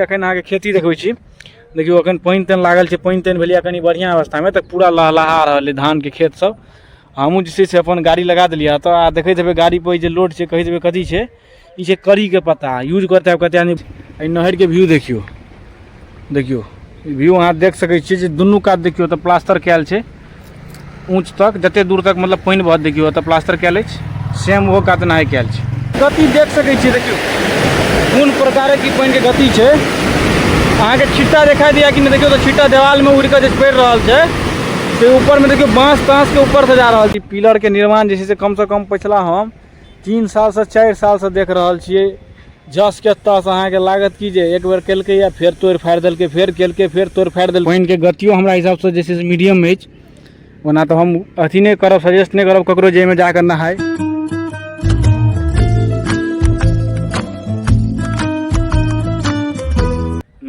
अखन अहाँके खेती देखबै छी। देखियौ अखन पानि तानि लागल छै, पानि तानि भेलैए कनि बढ़िआँ अवस्थामे तऽ पूरा लहलहा रहल अइ धानके खेत सब। हमहूँ जे छै से अपन गाड़ी लगा देलियै एतऽ। आ देखैत हेबै गाड़ीपर जे लोड छै, कहैत हेबै कथी छै ई? छै करीके पत्ता। यूज करते आब कते आदमी। एहि नहरके व्यू देखियौ, देखियौ ई व्यू अहाँ देख सकै छियै जे दुनू कात देखियौ तऽ प्लास्टर कयल छै ऊँच तक, जते दूर तक मतलब पानि बहत। देखियौ ओतऽ प्लास्टर कयल अछि, सेम ओहो कात नहाय कयल छै। गति देख सकै छियै, देखियौ कोन प्रकारक ई पानिके गति छै। अहाँके छिट्टा देखाइ दैए कि नहि? देखियौ तऽ छिट्टा देवालमे उड़ि कऽ जे पड़ि रहल छै से ऊपरमे देखियौ बाँस ताँसके ऊपरसँ जा रहल छै। पिलरके निर्माण जे छै से कमसँ कम पछिला हम 3 सालसँ 4 सालसँ देख रहल छियै। जस के तस अहाँके लागत कि जे एक बेर केलकैए फेर तोड़ि फाड़ि देलकै, फेर केलकै फेर तोड़ि फाड़ि देलकै। पानिके गतियो हमरा हिसाबसँ जे छै से मीडियम अछि। ओना तऽ हम अथी नहि करब, सजेस्ट नहि करब ककरो जे एहिमे जाकऽ नहाय।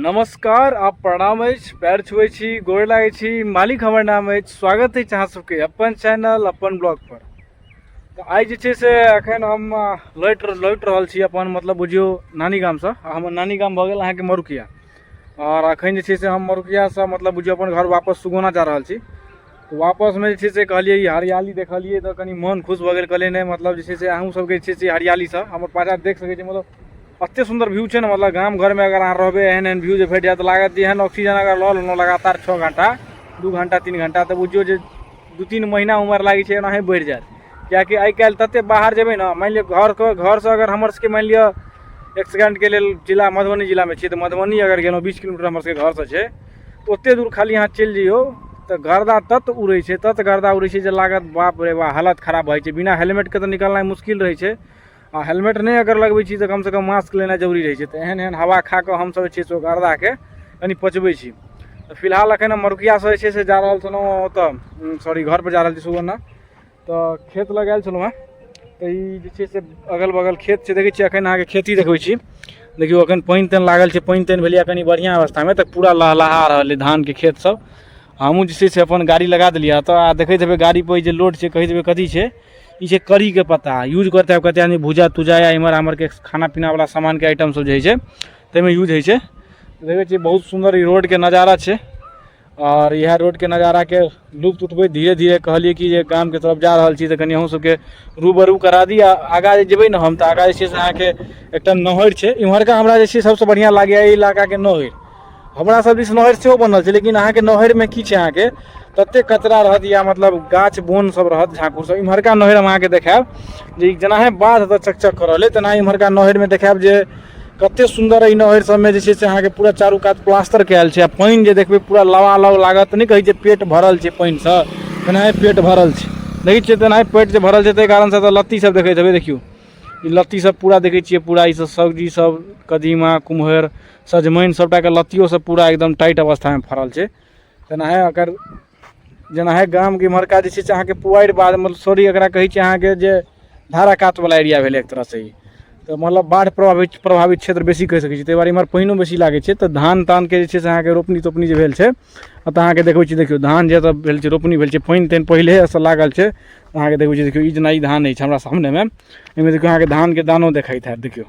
नमस्कार आ प्रणाम अछि, पैर छुबै छी, गोर लागै छी, मालिक हमर नाम अछि। स्वागत अछि अहाँ सबके अपन चैनल अपन ब्लॉग पर। तऽ आइ जे छै से एखन हम लौटि लौटि रहल छी अपन मतलब बुझियौ नानी गामसँ। आ हमर नानी गाम भऽ गेल अहाँके मरुकिया। आओर एखन जे छै से हम मरुकियासँ मतलब बुझियौ अपन घर वापस सुगौना जा रहल छी। तऽ वापसमे जे छै से कहलियै ई हरियाली देखलियै तऽ कनि मन खुश भऽ गेल। कहलियै नहि, मतलब जे छै से अहूँ सबके जे छै से हरियालीसँ हमर पाछाँ देख सकै छी, मतलब एतेक सुन्दर व्यू छै ने। मतलब गाम घरमे अगर अहाँ रहबै, एहन एहन व्यू जे भेट जायत, लागत जे एहन ऑक्सीजन अगर लऽ लेलहुँ लगातार 6 घण्टा, 2 घण्टा, 3 घण्टा, तऽ बुझियौ जे 2-3 महीना उमर लागै छै एनाहे बढ़ि जायत। किएकि आइ काल्हि ततेक बाहर जेबै ने, मानि लिअ घरके घरसँ अगर हमर सबके मानि लिअ एक सेकेण्डके लेल जिला मधुबनी जिलामे छियै तऽ मधुबनी अगर गेलहुँ, 20 किलोमीटर हमर सबके घरसँ छै, तऽ ओतेक दूर खाली अहाँ चलि जइयौ तऽ गर्दा तत उड़ै छै, तत गर्दा उड़ै छै जे लागत बाप रे बाप, हालत खराब भऽ जाइ छै। बिना हेलमेटके तऽ निकलनाइ मुश्किल रहै छै। आ हेलमेट नहि अगर लगबै छी तऽ कमसँ कम मास्क लेनाइ जरूरी रहै छै। तऽ एहन एहन हवा खा कऽ हमसभ जे छै से ओ गर्दाके कनि पचबै छी। तऽ फिलहाल एखन हम मरुकियासँ जे छै से जा रहल छलहुँ ओतऽ, सॉरी, घरपर जा रहल छी सुगौना। तऽ खेत लग आयल छलहुँ हेँ। तऽ ई जे छै से अगल बगल खेत छै। देखै छियै अखन अहाँके खेती देखबै छी। देखियौ अखन पानि तानि लागल छै, पानि तानि भेलैए कनि बढ़िआँ अवस्थामे तऽ पूरा लहलहा रहल अइ धानके खेत सब। हमहूँ जे छै से अपन गाड़ी लगा देलियै एतऽ। आ देखैत हेबै गाड़ीपर जे लोड छै, कहैत हेबै कथी छै ई? छै करीके पत्ता। यूज करते आब कते आदमी भुजा तुजा या इम्हर आम्हरके खाना पीनावला सामानके आइटम सब जे होइ छै ताहिमे यूज होइ छै। देखै छियै बहुत सुन्दर ई रोडके नजारा छै। आओर इएह रोडके नजाराके लुत्फ उठबैत धीरे धीरे कहलियै कि जे गामके तरफ जा रहल छी तऽ कनि अहूँ सबके रूबरू करा दी। आ आगाँ जे जेबै ने हम तऽ आगाँ जे छै से अहाँके एकटा नहरि छै। इम्हरका हमरा जे छै सबसँ बढ़िआँ लागैए एहि इलाकाके नहरि। हमरा सब दिस नहरि सेहो बनल छै, लेकिन अहाँके नहरिमे की छै, अहाँके ततेक कचरा रहत या मतलब गाछ बोन सब रहत, झाँखुर सब। इम्हरका नहरि हम अहाँके देखायब जे जेनाहे बाध एतऽ चकचक कऽ रहल अइ तेनाही इम्हरका नहरिमे देखायब जे कते सुन्दर एहि नहरि सबमे जे छै से अहाँके पूरा चारू कात प्लास्टर कयल छै। आ पानि जे देखबै पूरा लबालब लागत, नहि कहै छै पेट भरल छै पानिसँ, तेनाहे पेट भरल छै। देखै छियै तेनाहे पेट जे भरल छै, ताहि कारणसँ एतऽ लत्ती सब देखैत हेबै। देखियौ ई लत्ती सब पूरा देखै छियै, पूरा ई सब सब्जी सब कदीमा, कुम्हर, सजमनि सबटाके लत्तियो सब पूरा एकदम टाइट अवस्थामे फड़ल छै। तेनाहे अगर जेनाहे गामके इम्हरका जे छै से अहाँके पुआरि बाध, मतलब सॉरी, एकरा कहै छै अहाँके जे धारा कातवला एरिया भेलै एक तरहसँ ई, तऽ मतलब बाढ़ि प्रभावित प्रभावित क्षेत्र बेसी कहि सकै छी। ताहि दुआरे इम्हर पानिओ बेसी लागै छै। तऽ धान तानके जे छै से अहाँके रोपनी तोपनी जे भेल छै, एतऽ अहाँके देखबै छी। देखियौ धान जे एतऽ भेल छै, रोपनी भेल छै, पानि तानि पहिलेसँ लागल छै। अहाँके देखबै छी, देखियौ ई जेना ई धान अछि हमरा सामनेमे, एहिमे देखियौ अहाँके धानके दानो देखाइत हैत। देखियौ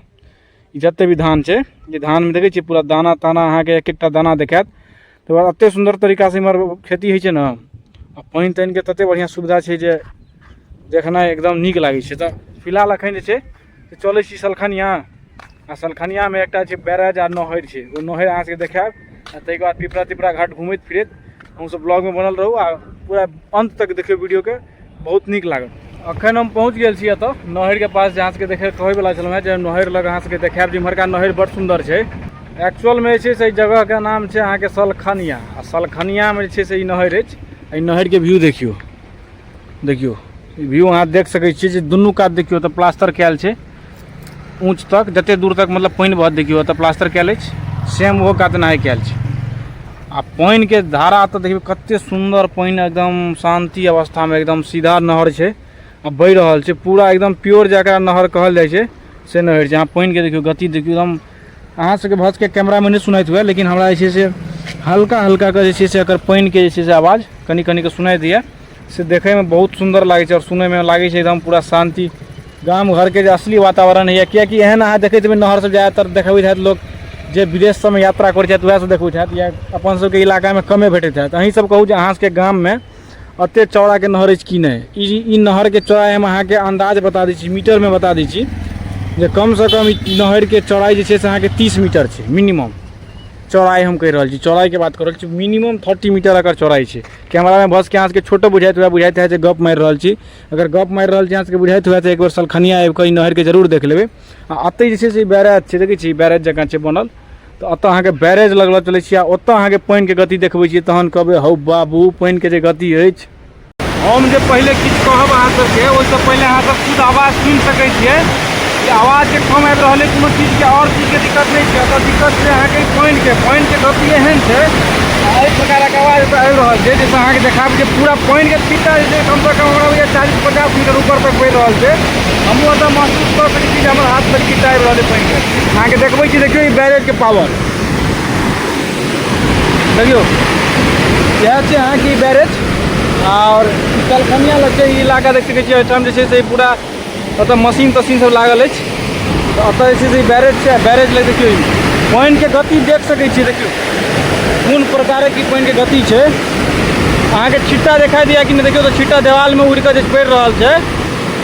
ई जते भी धान छै, जे धानमे देखै छियै पूरा दाना ताना अहाँके एक एकटा दाना देखायत। तकर बाद एतेक सुन्दर तरीकासँ इम्हर खेती होइ छै ने, आ पानि तानिके ततेक बढ़िआँ सुविधा छै जे देखनाइ एकदम नीक लागै छै। तऽ फिलहाल एखन जे छै से चलै छी सलखनिया। आ सलखनियामे एकटा छै बैराज आ नहरि छै, ओ नहरि अहाँ सबके देखायब। आ ताहिके बाद पिपरा तिपरा घाट घुमैत फिरैत अहूँसब ब्लॉगमे बनल रहू आ पूरा अन्त तक देखियौ वीडियोके, बहुत नीक लागत। अखन हम पहुँच गेल छी एतऽ नहरिके पास, जे अहाँ सबके देखे कहैवला छलहुँ हेँ जे नहरि लग अहाँ सबके देखायब जे इम्हरका नहरि बड़ सुन्दर छै। एक्चुअलमे जे छै से एहि जगहके नाम छै अहाँके सलखनिया। आ सलखनियामे जे छै से ई नहरि अछि। एहि नहरिके व्यू देखियौ, देखियौ ई व्यू अहाँ देख सकै छियै जे दुनू कात देखियौ तऽ प्लास्टर कयल छै ऊँच तक, जते दूर तक मतलब पानि बहत। देखियौ ओतऽ प्लास्टर कयल अछि, सेम ओहो कात एनाहे कयल छै। आ पानिके धारा तऽ देखियौ कते सुन्दर पानि, एकदम शान्ति अवस्थामे एकदम सीधा नहर छै आ बहि रहल छै पूरा एकदम प्योर, जकरा नहर कहल जाइ छै से नहर छै। अहाँ पानिके देखियौ गति देखियौ एकदम। अहाँ सबके भऽ सकै कैमरामे नहि सुनाइत हुए, लेकिन हमरा जे छै से हल्का हल्का के जे छै से एकर पानिके जे छै से आवाज कनि कनिके सुनाइ दैए। से देखैमे बहुत सुन्दर लागै छै आओर सुनैमे लागै छै एकदम पूरा शान्ति, गाम घरके जे असली वातावरण होइए। किएकि एहन अहाँ देखैत हेबै नहर सब ज्यादातर देखबैत हैत लोक जे विदेश सबमे यात्रा करै छथि वएह सब देखबैत हैत या अपन सबके इलाकामे कमे भेटैत हैत। अहीं सब कहू जे अहाँ सबके गाममे एते चौड़ाके नहर अछि कि नहि। ई नहरके चौड़ाइ हम अहाँके अन्दाज बता दै छी, मीटरमे बता दै छी जे कमसँ कम ई नहरके चौड़ाइ जे छै से अहाँके 30 मीटर छै मिनिमम चौड़ाइ। हम कहि रहल छी चौड़ाइके बात कऽ रहल छी, मिनिमम 30 मीटर एकर चौड़ाइ छै। कैमरामे भऽ सकै अहाँ सबके छोटो बुझाइत हुए, बुझाइत हैत जे गप मारि रहल छी। अगर गप मारि रहल छी अहाँ सबके बुझाइत हुए तऽ एक बेर सलखनिया आबि कऽ ई नहरके जरूर देख लेबै। आ एतऽ जे छै से बैराज छै, देखै छी बैराज जकाँ छै बनल, तऽ एतऽ अहाँके बैरेज लगल चलै छी आ ओतऽ अहाँके पानिके गति देखबै छी, तहन कहबै हौ बाबू पानिके जे गति अछि। हम जे पहिले किछु कहब अहाँ सबके ओहिसँ पहिले अहाँ सब खुद आवाज सुनि सकै छियै कि आवाजके कम आबि रहल अछि, कोनो चीजके आओर चीजके दिक्कत नहि छै। एतऽ दिक्कत छै अहाँके पानिके गति एहन छै आ एहि प्रकारक आवाज एतऽ आबि रहल छै जाहिसँ अहाँके देखाबै छै पूरा पानिके छीटा जे छै कमसँ कम हमरा बुझाइए 40-50 मीटर ऊपर तक बढ़ि रहल छै। हमहूँ एतऽ महसूस कऽ सकै छी जे हमर हाथ पर छीटा आबि रहल छै पानिके। अहाँके देखबै छी, देखियौ ई बैरेजके पावर देखियौ, इएह छै अहाँके ई बैरेज आओर कलखनिया लग छै ई इलाका देख सकै छियै। एहिठाम जे छै से पूरा ओतऽ मशीन तशीन सब लागल अछि। तऽ ओतऽ जे छै से बैरेज छै, बैरेज लग देखियौ ई पानिके गति देख सकै छियै। देखियौ कोन प्रकारक ई पानिके गति छै। अहाँके छिट्टा देखाइ दैए कि नहि? देखियौ तऽ छिट्टा देवालमे उड़ि कऽ जे पड़ि रहल छै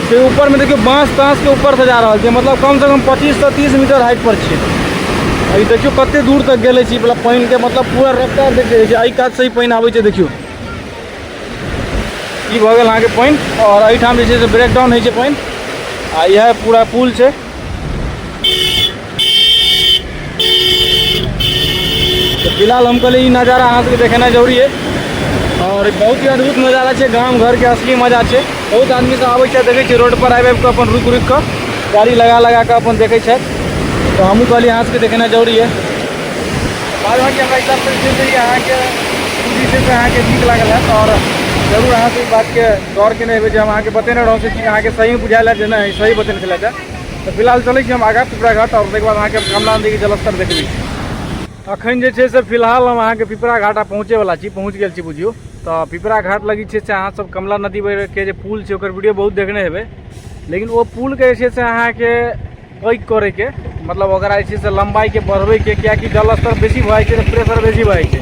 से ऊपरमे देखियौ बाँस ताँसके ऊपरसँ जा रहल छै, मतलब कमसँ कम 25 सँ 30 मीटर हाइट पर छै। आ ई देखियौ कते दूर तक गेल अछि ई वला पानिके, मतलब पूरा रफ्तार देख सकै छियै। एहि कातसँ ही पानि आबै छै। देखियौ ई भऽ गेल अहाँके पानि आओर एहिठाम जे छै से ब्रेकडाउन होइ छै पानि आ इएह पूरा पुल छै। तऽ फिलहाल हम कहलियै ई नजारा अहाँ सबके देखेनाइ जरूरी अछि आओर बहुत ही अद्भुत नजारा छै, गाम घरके असली मजा छै। बहुत आदमी सब आबै छै, देखै छै रोड पर आबि आबि कऽ अपन रुकि रुकि कऽ गाड़ी लगा लगा कऽ अपन देखै छथि। तऽ हमहूँ कहलियै अहाँ सबके देखेनाइ जरूरी अछि। बाद बाँकी हमरा हिसाबसँ जे छै से अहाँके जे छै से अहाँके नीक लागल हैत आओर जरूर अहाँके ई बातके गौर केने हेबै जे हम अहाँके बतेने रहौँ से चीज अहाँके सही बुझायल हैत जे नहि सही बतेने छलथि। तऽ फिलहाल चलै छी हम आगाँ पिपरा घाट आओर ताहिके बाद अहाँके कमला नदीके जलस्तर देखबै छी। अखन जे छै से फिलहाल हम अहाँके पिपरा घाट पहुँचैवला छी, पहुँच गेल छी बुझियौ। तऽ पिपरा घाट लग छै से अहाँ सब कमला नदी के जे पुल छै ओकर वीडियो बहुत देखने हेबै, लेकिन ओ पुलके जे छै से अहाँके पैघ करैके मतलब ओकरा जे छै से लम्बाइके बढ़बैके, किएकि जलस्तर बेसी भऽ जाइ छै तऽ प्रेशर बेसी भऽ जाइ छै,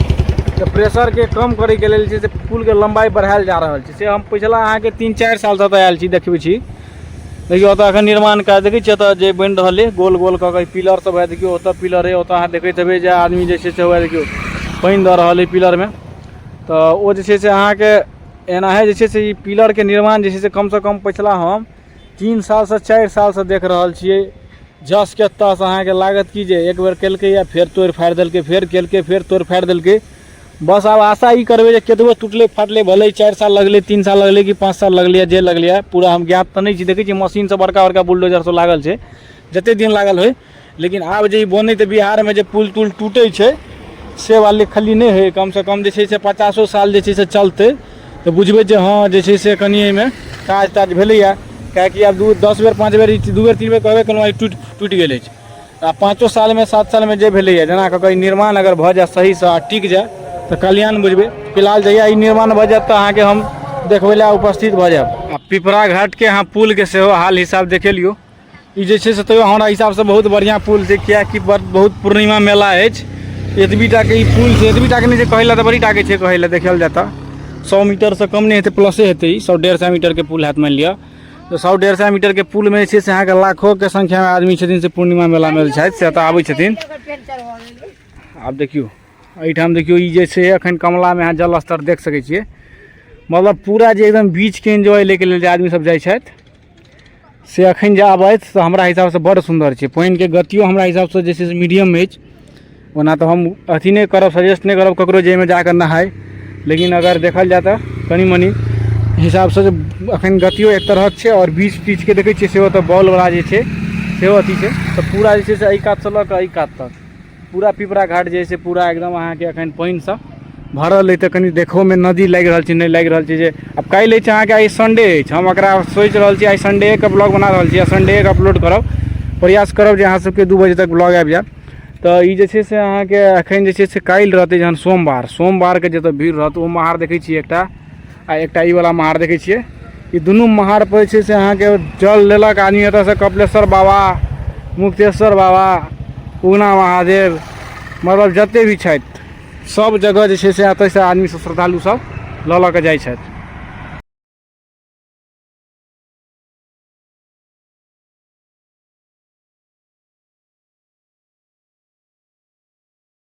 तऽ प्रेशरके कम करैके लेल जे छै से पुलके लम्बाइ बढ़ायल जा रहल छै। से हम पिछला अहाँके 3-4 सालसँ तऽ आयल छी, देखबै छी। देखियौ ओतऽ एखन निर्माण काज देखै छियै, ओतऽ जे बनि रहल अइ गोल गोल कऽ कऽ पिलर सब है, देखियौ ओतऽ पिलर अइ, ओतऽ अहाँ देखैत हेबै जे आदमी जे छै से वएह देखियौ पानि दऽ रहल अइ पिलरमे। तऽ ओ जे छै से अहाँके एनाहे जे छै से ई पिलरके निर्माण जे छै से कमसँ कम पछिला हम 3 सालसँ 4 सालसँ देख रहल छियै। जसके तस अहाँके लागत कि जे एक बेर केलकैए फेर तोड़ि फाड़ि देलकै, फेर केलकै फेर तोड़ि फाड़ि देलकै। बस आब आशा ई करबै जे कतबो टुटलै फाटलै, भले 4 साल लगलै, 3 साल लगलै कि 5 साल लगलै, जे लगलै पूरा हम ज्ञात तऽ नहि छी। देखै छियै मशीन सब बड़का बड़का बुलडोजर सब लागल छै, जते दिन लागल होइ, लेकिन आब जे ई बनै तऽ बिहारमे जे पुल तुल टूटै छै से वाले खाली नहि होइ, कमसँ कम जे छै से 50 साल जे छै से चलतै तऽ बुझबै जे हँ जे छै से कनि एहिमे काज ताज भेलैए। किएकि आब 10 बेर 5 बेर 2 बेर 3 बेर कहबे केलहुँ टूटि गेल अछि। आ 5 सालमे 7 सालमे जे भेलैए जेना कऽ कऽ ई निर्माण अगर भऽ जाए सहीसँ आ टिक जाए तऽ कल्याण बुझबै। फिलहाल जहिया ई निर्माण भऽ जायत तऽ अहाँके हम देखबै लए उपस्थित भऽ जायब। आ पिपरा घाटके अहाँ पुलके सेहो हाल हिसाब देखे लियौ। ई जे छै से तैयो हमरा हिसाबसँ बहुत बढ़िआँ पुल छै, किएकि बहुत पूर्णिमा मेला अछि, एतबी टाके ई पुल छै, एतबी टाके नहि छै कहै लए तऽ बड़ी टाके छै, कहै लए देखल जाय तऽ 100 मीटरसँ कम नहि हेतै, प्लसे हेतै, ई 100-150 मीटरके पुल हैत मानि लिअ। तऽ 100-150 मीटरके पुलमे जे छै से अहाँके लाखोके संख्यामे आदमी छथिन से पूर्णिमा मेलामे छथि से एतऽ आबै छथिन। आब देखियौ एहिठाम देखियौ ई जे छै एखन कमलामे अहाँ जल स्तर देख सकै छियै, मतलब पूरा जे एकदम बीचके एन्जॉय लैके लेल जे आदमी सब जाइ छथि से एखन जे आबथि तऽ हमरा हिसाबसँ बड़ सुन्दर छै। पानिके गतियो हमरा हिसाबसँ जे छै से मीडियम अछि। ओना तऽ हम अथी नहि करब, सजेस्ट नहि करब ककरो जे एहिमे जाकऽ नहाय, लेकिन अगर देखल जाय तऽ कनि मनि हिसाबसँ जे एखन गतियो एक तरहक छै आओर बीच तीचके देखै छियै सेहो तऽ बॉलवला जे छै सेहो अथी छै। तऽ पूरा जे छै से एहि कातसँ लऽ कऽ एहि कात तक पूरा पिपरा घाट जे छै से पूरा एकदम अहाँके एखन पानिसँ भरल अइ। तऽ कनि देखहोमे नदी लागि रहल छै, नहि लागि रहल छै जे आब काल्हि अछि अहाँके आइ संडे अछि। हम एकरा सोचि रहल छी आइ संडेके ब्लॉग बना रहल छी आ संडेके अपलोड करब, प्रयास करब जे अहाँ सबके 2 बजे तक ब्लॉग आबि जायत। तऽ ई जे छै से अहाँके एखन जे छै से काल्हि रहतै जहन सोमवार, सोमवारके जतऽ भीड़ रहत ओ महार देखै छियै एकटा आ एकटा ई वला महार देखै छियै, ई दुनू महार पर जे छै से अहाँके जल लेलक आदमी एतऽसँ कपिलेश्वर बाबा, मुक्तेश्वर बाबा, उगना महादेव, मतलब जते भी छथि सब जगह जे छै से एतऽसँ आदमी सब, श्रद्धालु सब लऽ लऽ कऽ जाइ छथि।